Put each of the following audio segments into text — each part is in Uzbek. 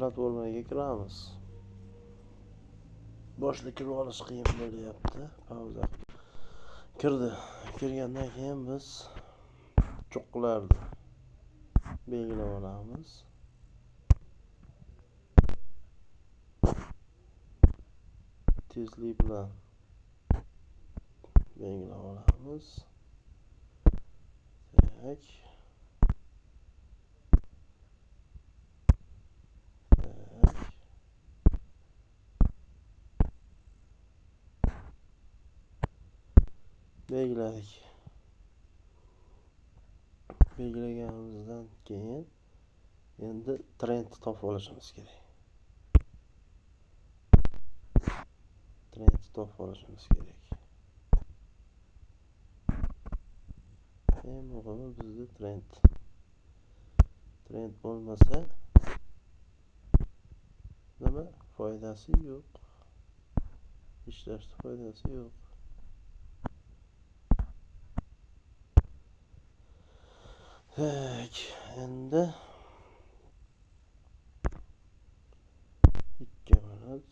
Platformaga kiramiz. Boshida kirib olish qiyin bo'lyapti. Pauza. Kirdi. Kirgandan keyin biz cho'qqilarni belgilab olamiz. Tezlik bilan belgilab olamiz. Tak. Tak. Belgiladik. Belgilaganimizdan keyin endi trendni topib olishimiz kerak. Trendni topib olishimiz kerak. Eng muhimi bizda trend. Trend bo'lmasa nima foydasi yo'q. Ishlashda foydasi yo'q. Tak, endi 2 minut.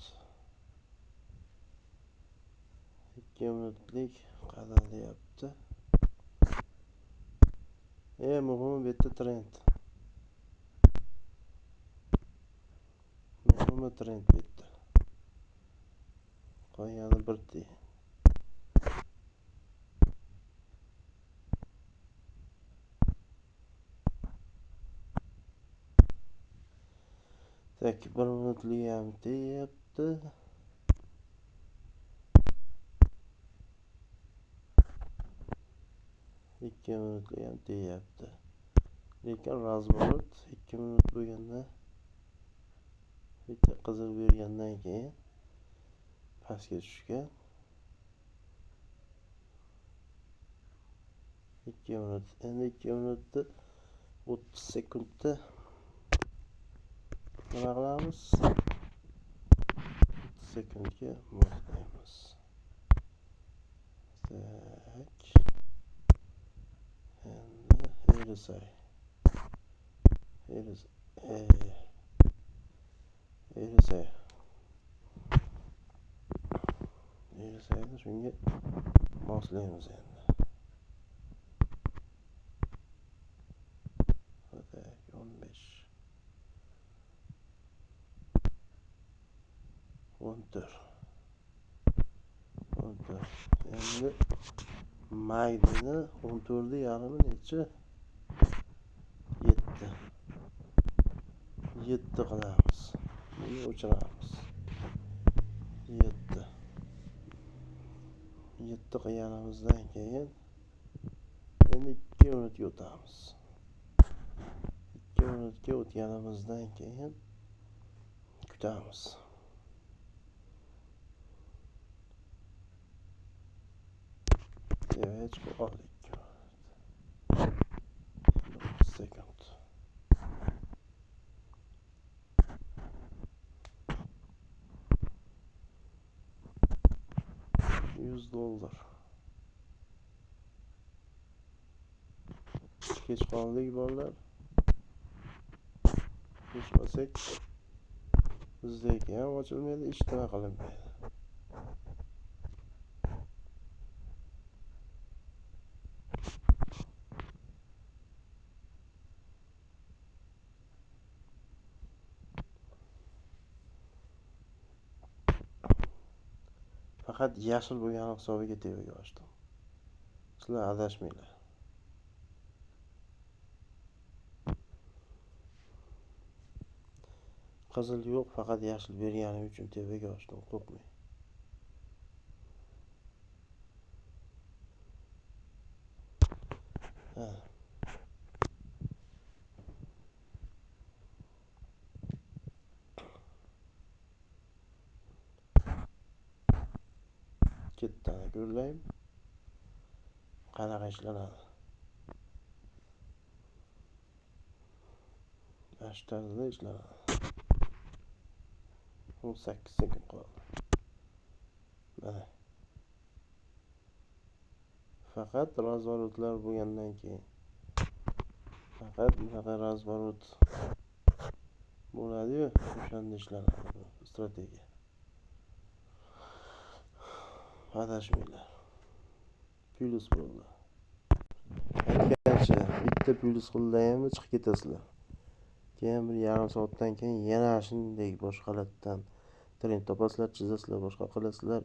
2 minutlik qadalyapti. Eng muhimi bu yerda trend. Muhimi trend bu yerda. Qolgani bir tiyin. Tak, 1 minutlik ham tegyapti. 2 minutlik ham tegyapti. Lekin razворот 2 minut bo'lganda bitta qizil bergandan keyin pastga tushgan. 2 minut. Endi 2 minutda 30 sekundda nima qilamiz? 30 sekundga moslaymiz. Tak. Endi RSI. RSI. RSI. RSI'ni shunga moslaymiz endi. Tak, 15. 14. 14. Endi MACD'ni 14.5 necha? 7. 7 qilamiz. Buni o'chiramiz. 7. 7 qilganimizdan keyin endi 2 minutga o'tamiz. 2 minutga o'tganimizdan keyin kutamiz. Evet, bu aldık. 30 sekund. $100. Kech qoldik bolalar. Kechmasak bizdagi ham ochilmaydi, ish nima qilinmaydi. Faqat yashil bo'lgani hisobiga tepaga ochdim. Sizlar adashmanglar. Qizil yo'q, faqat yashil bergani uchun tepaga ochdim, qo'rqmang. Ha. Kettani ko'rlayim. Qanaqa ishlanadi. Mana shu tarzda ishlanadi. 18 sekund qoldi. Mana. Faqat razворотlar bo'lgandan keyin. Faqat bunaqa razворот Bo'ladi-yu, o'shanda ishlanadi bu strategiya. Adashmanglar. Plyus bo'ldi. Aytgancha, bitta plyus qildingmi, chiqib ketasizlar. Keyin bir yarim soatdan keyin yana shunday boshqalardan trend topasizlar, chizasizlar, boshqa qilasizlar.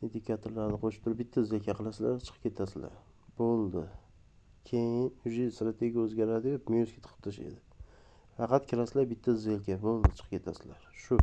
Indikatorlarni qo'shib turib bitta сделка qilasizlar, chiqib ketasizlar. Bo'ldi. Keyin уже strategiya o'zgaradi, minusga tiqib tashlaydi. Faqat kirasizlar, bitta сделка, bo'ldi, chiqib ketasizlar. Shu.